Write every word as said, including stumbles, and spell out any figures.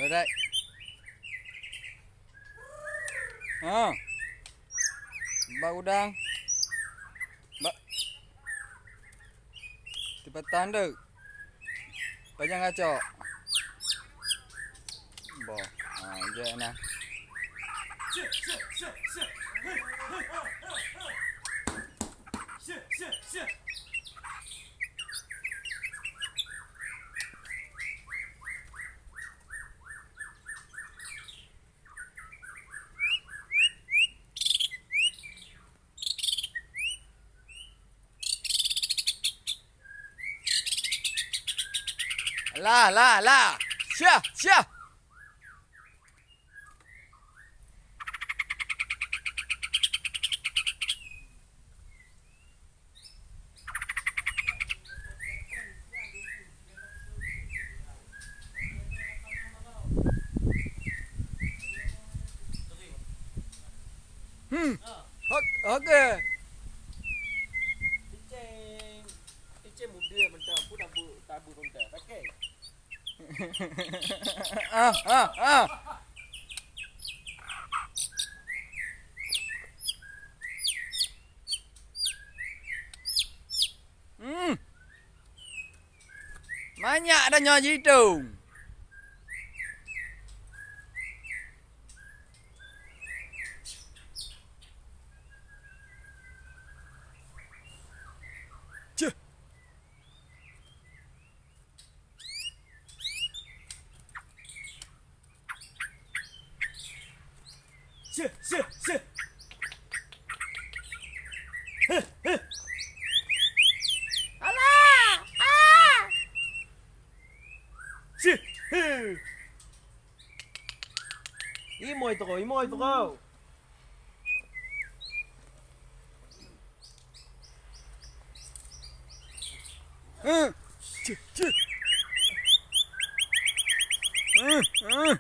Alright. Ha. Bak udang. Bak. Tipatan tu. Pajang kacok. Boh. Ha, jek nah. Lah, lah, lah. Syah, syah. Hmm. Hok, oke. Iceng, iceng muda mantap pun tabu, tabu kontak. Pakai. Ah, ah, ah. Hmm. Manyak dah nyoe jitong. Ceh. Seh, seh, seh. Heh, heh. Alah! Ah! Seh, heh. Imoe toko, imoe toko. Eh, cih, cih. Eh, eh.